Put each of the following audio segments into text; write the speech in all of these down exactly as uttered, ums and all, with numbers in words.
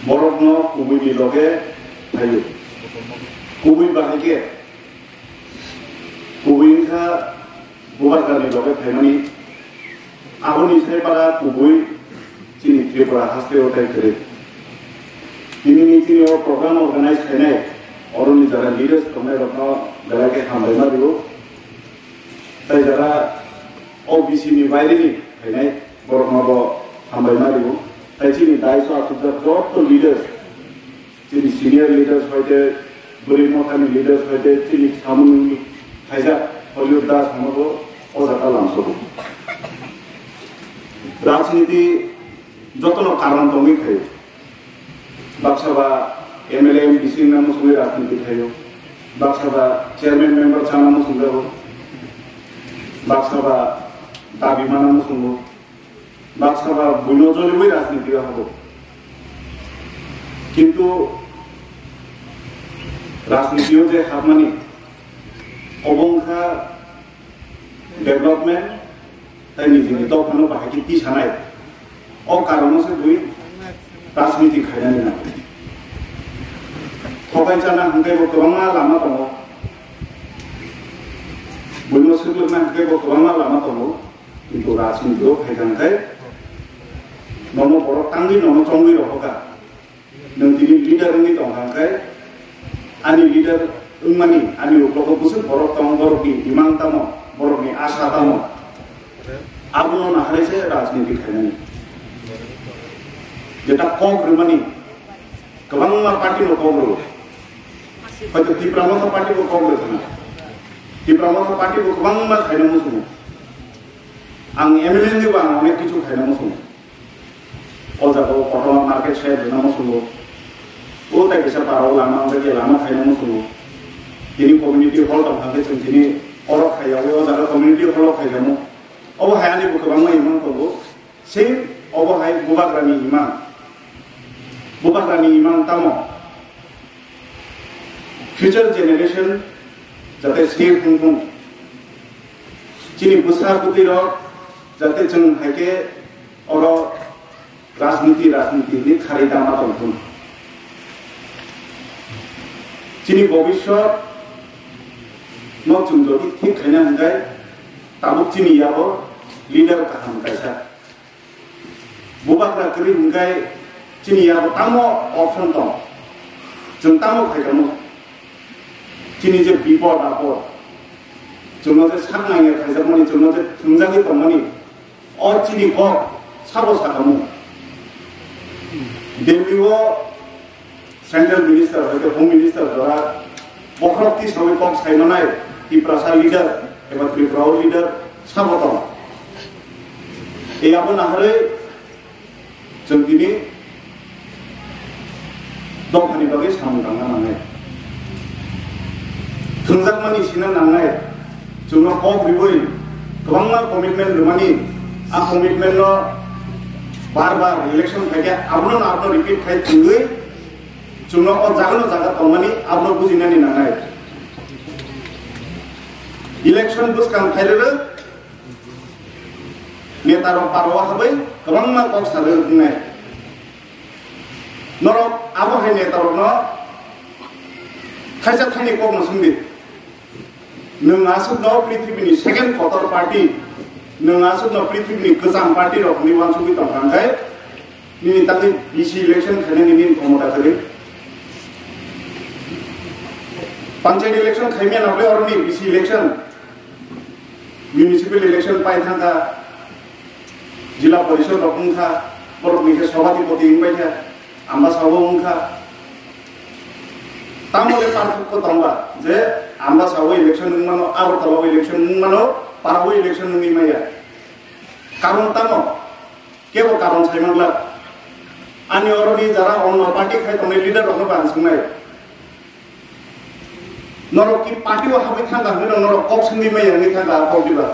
Borokno kubui ni loge phaio. Kubui bahai khe, kubui wngkha Bubagrani loge phaimani. Aboni sai para kubui chini Tripura haste o tai kwrwi. Tini ni chini o program organize khainai, oroni jara leaders tongnai rokno belai khe hambai ma rio. Tai jara O B C ni baire ni khainai borok no bo hambai ma rio. Tai chini dai so asuk jak joto leaders, chini senior leaders hoite, bwrwi mothani leaders hoite, chini samung khaijak Hollywood Das hwnwi bo o jaga lamsogo. Rajniti jotono karon tongwi khaio. Baksa ba M L A, M P C wngna muchungwi rajniti khaio. Baksa ba chairman member chana muchungjago. Baksa ba dabi mana muchungo. Baksa ba buino joliwi rajniti o hago. Kintu rajniti o je habmani obo wngkha development tai nijini dophano bahai khe tisanai. O karono se bui rajniti khainani nango. Thokai chana hwnkhe bo kwbangma lama tongo. Buino swklwkna hwnkhe bo kwbangma lama tongo. Kintu rajniti o phaikha hwnkhe nono borok tangwi nono chongwi rohorkha. Nwng tini leader wngwi tongkha hwnkhe, ani leader wngmani, ani uklogo bwswk borok tong, borokni imang tamo, borokni asa tamo, abono naharwi se rajniti khainani. Jeta kok rwmani, kwbangma party no kok rwo. Hoito Tipra Motha party bo kok rwkha na. Tipra Motha party bo kwbangma khaina muchungo. Ang M L A ni bo ang onek kichu khaina muchungo. O jaga o kotorma market shed rwna muchungo. O tai kisa para o lama wngkha khe lama khaina muchungo. Tini community hall tong kha khe chwng tini oro khaiya, o jaga community hall o khaijamo. Obo hai ani bo kwbangma imang tongo. Same obo hai Bubagrani imang. Bubagrani imang tamo? Future generation jate safe wng thung. Chini bwsa bwtwi rok jate chwng hai khe oro rajniti, rajniti hinwi kharwi tama tong thung. Chini bobiswt no chwng jodi thik khaina hwnkhe tabuk chini yago leader kaham kaisa. Bubagra kwrwi hwnkhe chini yago tamo option tong? Chwng tamo khaikhamu? Chini je bipod apod, chwngno je sak nangya khaijakmani, chwngno je thwngjagwi tongmani, o chini kok sabo sakhamu? Delhi o Central Minister, hoite Home Minister jora bokhorok tisawi kok sai manai Tiprasa leader eba Tripura o leader sabo tong? E abo naharwi chwng tini dophani bagwi samung tangna nangnai. Thwngjakmani sina nangnai. Chwngno kok riwi kwbangma commitment rwmani, a commitment no bar bar election phaikhe abono abono repeat khai thwngwi chwngno o jaga no jaga tongmani abono bujinani nangnai. Election bwskang phairwrwk neta rok parao habwi kwbangma kok sarwi rwknai. Norok abo hai neta rokno thaisa thaini kokno swngdi. Nwng aswkno prithibini second kotor party, nwng aswkno prithibini kwcham party rok hinwi uansugwi tongkha hwnkhe, nini tangwi B C election khainani nini khomota kwrwi. Panchayat election khaimya nagle oroni B C election, municipal election pai thangkha, jila porishod rok wngkha, borok ni khe sobhadipoti wngbai kha, ambasa o wngkha. Tamo le parthokko tongba je ambasa o election wngmano, Agartala o election wngmano, para o election wngwi maya. Karon tamo? Kebo karon saimangla. Ani oroni jara onno party khai tongnai leader rokno bang swngnai. Norok ki party o habwi thangkha hwnwi norok kok swngwi maya hwnwi thangkha kok diba?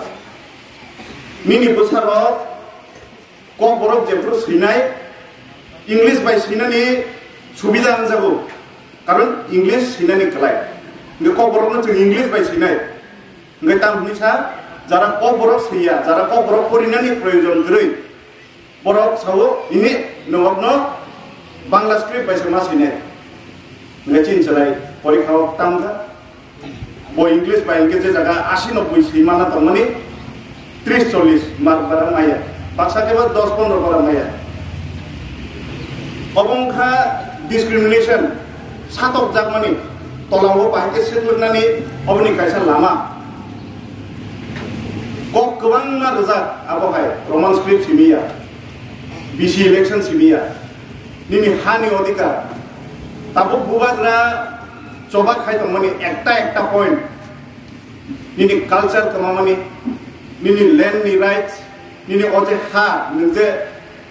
Nini bwsarok kok borok jephuru swinai, English bai swinani subida wngjago, karon English swinani kwlai. Hwnkhe kok borokno chwng English bai swinai. Hwnkhe tamo hwnwi sa, jara kok borok swiya, jara kok borok porinani proyojon kwrwi, borok sao, "Ihi, nwngno Bangla script bai se ma sinai. Nge chin chalai porikha o tamkha. Bo English bai hwnkhe je jaga asi nobboi swi mana tongmani, tris chollish mark bara maya. Baksa khe bo dos pondro bara maya. Obo wngkha discrimination, satokjakmani, tolao bahai khe setlwknani oboni kaisa lama. Kok kwbangma rwjak abo hai Roman script simi ya, B C election simi ya. Nini hani odhikar. Tabuk bubagra choba khai tongmani ekta ekta point. Nini culture kwmamani, nini land ni rights, nini o je ha, nwng je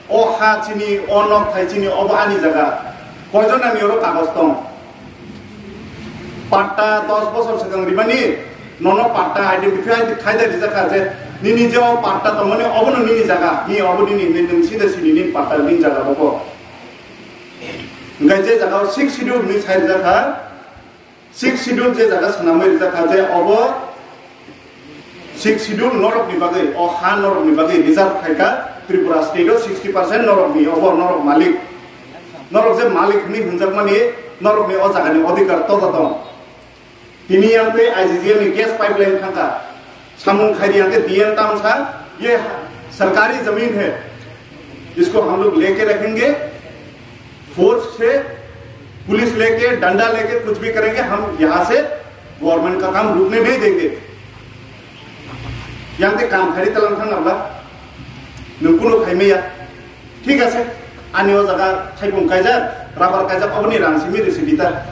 o ha chini, o nok thai chini, obo ani jaga. Koijon ani oro kagoj tong? Patta dos bosor swkang rimani, nono patta identify khai da rijak kha je nini je o patta tongmani, obono nini jaga, hi obo nini, nini, nwng sida sini nini patta nini jaga obo. Hingke je jaga o six schedule ni sai rijak kha, six schedule je jaga swnamwi rijak kha je obo six schedule norok ni bagwi, o ha norok ni bagwi reserve khai kha Tripura state o sixty percent norok ni, obo norok malik. Norok je malik hwnwi hwnjakmani, norok ni o jaga ni odhikar toda tong. Tini yang tei I G G L ni gas pipeline thangkha. Samung khairi yang ke D M tamsa, "Ye sarkari zameen hai, isko hum log leke rakhenge, force se, police leke, danda leke, kuch bhi karenge, hum yahan se government ka kaam rukne nahi denge." Yang te kaam khairi talang thang abla, nung kuno khaimaya. Thik ase, ani o jaga thaipung kaijak, rubber kaijak, oboni rang simi risi dita.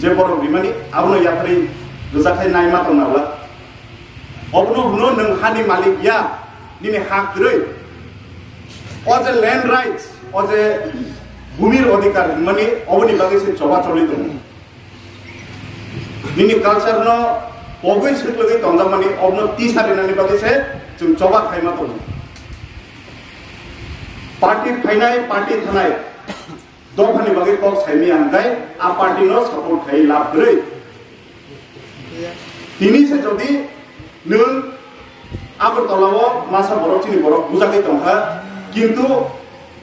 Je borok rimani, abono yapharwi rwjak khai naima tong nabla. Obono hwno nwng hani malik ya, nini ha kwrwi. O je land rights, o je bhumir odhikar hwnmani, oboni bagwi se choba choli tongo. Nini culture no pogwi swklwgwi tonjakmani, obno tisa rinani bagwi se chwng choba khaima tongo. Party phainai, party thanai, dophani bagwi kok saimaya hwnkhe a party no support khai lab kwrwi. Tini se jodi nwng Agartala o masa borok chini borok bujagwi tongkha, kintu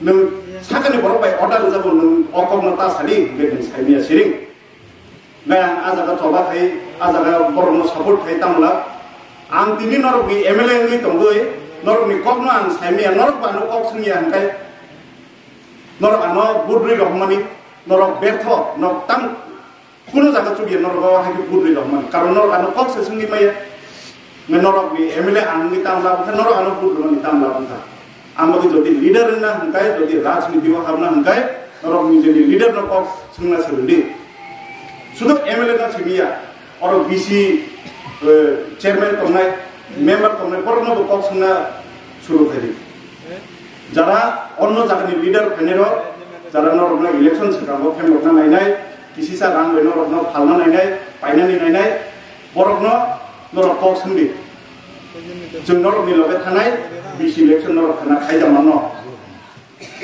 nwng sakani borok bai order rwjago, nwng o kokno ta sadi hwnkhe nwng saimaya siring. Nai ang a jaga choba khai, a jaga borokno support khai tamla. Ang tini norokni M L A wngwi tongwi, norokni kokno ang saimaya, norok ba ano kok swngya hwnkhe, norok ano budri rohormani, norok bertho, norok tam kuno jaga chukya, norok o haikhe budri rohormani. Karon norok ano kok se swngwi maya. Nai norokni M L A ang wngwi tamla wngkha, norok ano budri mani tamla wngkha. Ang bagwi jodi leader wngna hwnkhe, jodi rajniti o habna hwnkhe, norok nijeni leader no kok swngna swrwngdi. Sudu M L A no simiya, oro B C, eh, chairman tongnai, member tongnai, borokno bo kok swngna suru khaidi. Jara onno jagani leader phainai rok, jara norokno election swkango phemrokna nainai, kisisa rang bai norokno phalna nainai, painani nainai, borokno norok kok swngdi. Chwng norokni loge thanai, B C election norok khna khaida manno.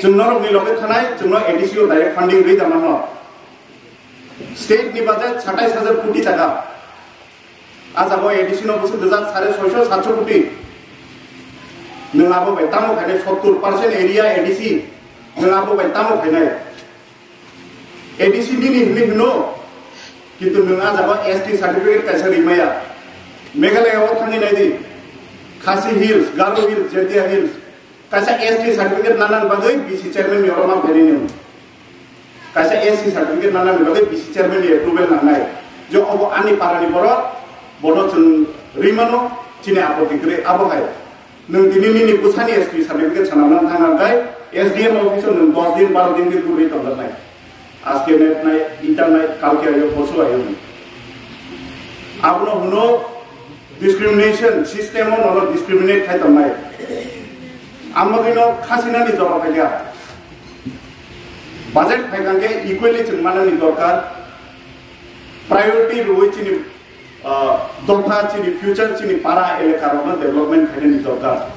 Chwng norokni loge thanai, chwngno A D C o direct funding rwi da manno. State ni budget satais hajar koti taka. A jaga o A D C no bwswk rijak sare soiso satso koti. Nwng abo bai tamo khainai sottur percent area A D C. Nwng abo bai tamo khainai. A D C nini hinwi hino, kintu nwng a jaga S T certificate kaisa rimaya. Meghalaya o thangwi naidi, Khasi Hills, Garo Hills, Jaintia Hills, kaisa S T certificate nanani bagwi B C chairman ni oro ma phainai nwng. Kaisa S T certificate nanani bagwi B C chairman ni approval nangnai. Je obo ani parani borok, bono chwng rimano, chini apoti kwrwi abo hai. Nwng tini nini bwsani S T certificate sanamna thang hwnkhe S D M office o nwng dos din, baro din khe gurui tongjaknai. Aske net nai, inter nai, kalke ayo, porsu ayo. Abono hwno discrimination system o nono discriminate khai tongnai. Amogwino khasinani jora phaikha. Budget phaikha khe equally chwng manani dorkar. Priority rwui chini ah, dopha chini future chini para elaka rokno development khainani dorkar.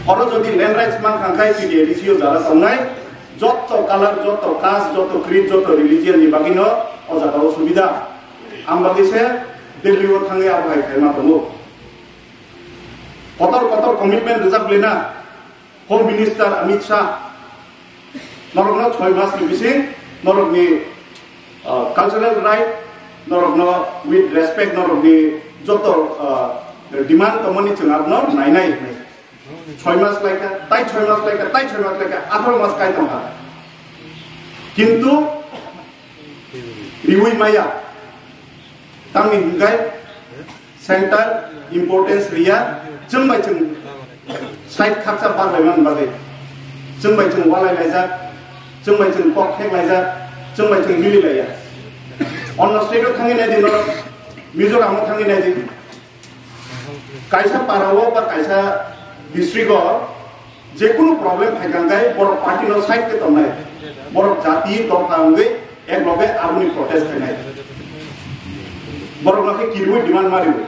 Oro jodi land rights mankha khe chini A D C o jara tongnai, jotto color, jotto caste, jotto creed, jotto religion ni bagwino o jaga o subida. Ang bagwi se Delhi o thangwi abo hai khaima tongo. Kotor kotor commitment rijak lena. Home Minister Amit Shah, Norokno choi mas ni bising norokni, uh, cultural right, norokno with respect, norokni joto, uh, demand tongmani chwng abono nainai hinwi. Choi mas laika, tai choi mas laika, tai choi mas laika, atharo mas kai tongkha. Kintu riwi maya. Tamni hingkai center importance riya, chwng bai chwng side khaksa bak lai man bagwi. Chwng bai chwng walai laijak, chwng bai chwng kok khek laijak, chwng bai chwng hili laiya. Onno state o thangwi naidi norok, Mizoram o thangwi naidi. Kaisa para o ba kaisa district o jekunu problem phaikha hwnkhe borok party no side khe tongnai, borok jati dopha wngwi ek loge aboni protest khainai, borok no khe kiriwi demand mariwi.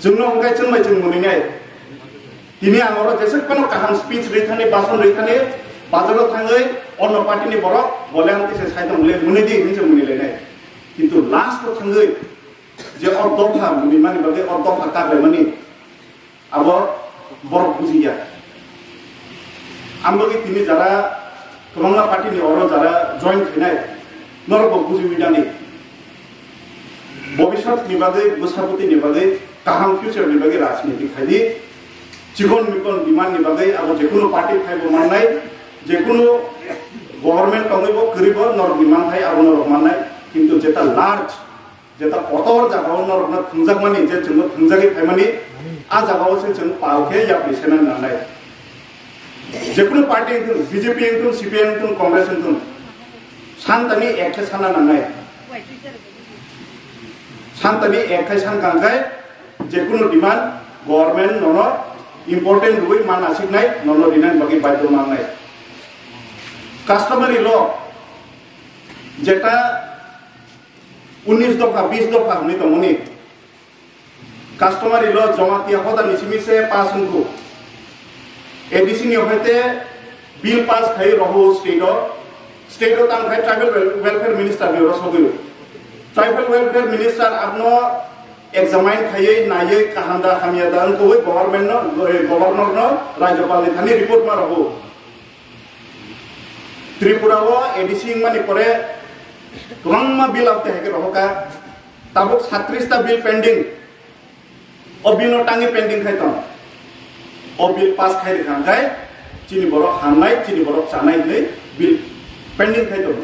Chwngno hwnkhe chwng bai chwng muninai. Tini ang oro jesek phano kaham speech rwi thani, bason rwi thani, bazaro thangwi onno party ni borok bole ang tise sai tong le muni di hinse muni lenai. Kintu last o thangwi je o dopha muni mani bagwi o dopha kaklaimani abo borok bujiya. Ang bagwi tini jara kwbangma party ni oro jara join khainai norok bo bujiwi dani. Bobiswt ni bagwi, bwsabwtwi ni bagwi, kaham future ni bagwi rajniti khaidi. Chikon mikon demand ni bagwi abo jekunu party phaibo mannai, jekunu government tongwibo kwrwibo norokni manthai abo norok mannai. Kintu jeta large, jeta kotor jagao norokno thwngjakmani, je chwngno thwngjagwi phaimani, a jagao se chwng pal khe yapri sena nangnai. Jekunu party wngthun, B J P wngthun, C P I M wngthun, Congress wngthun, santani ek khe sana nangnai. Santani ek khai san kangkai, jekunu demand government nono important rwui man asiknai, nono rinani bagwi baidho mangnai. Customary law, jeta unis dopha, bis dopha hwnwi tongmani, customary law Jamatia hodani simi se pass wngkhu. A D C ni hoite bill pass khai rohor state o, state o tang khai tribal wel-, welfare minister ni oro sogwi. Tribal welfare minister abno examine khaiwi naiwi kaham da hamya da wngkha government no, governor no, rajyapal ni thani report ma rohor. Tripura o A D C wngmani pore kwbangma bill abte hai khe rohoka. Tabuk satris ta bill pending. O bill no tangwi pending khai tong. O bill pass khai rikha hwnkhe chini borok hamnai, chini borok chanai hinwi bill pending khai tong.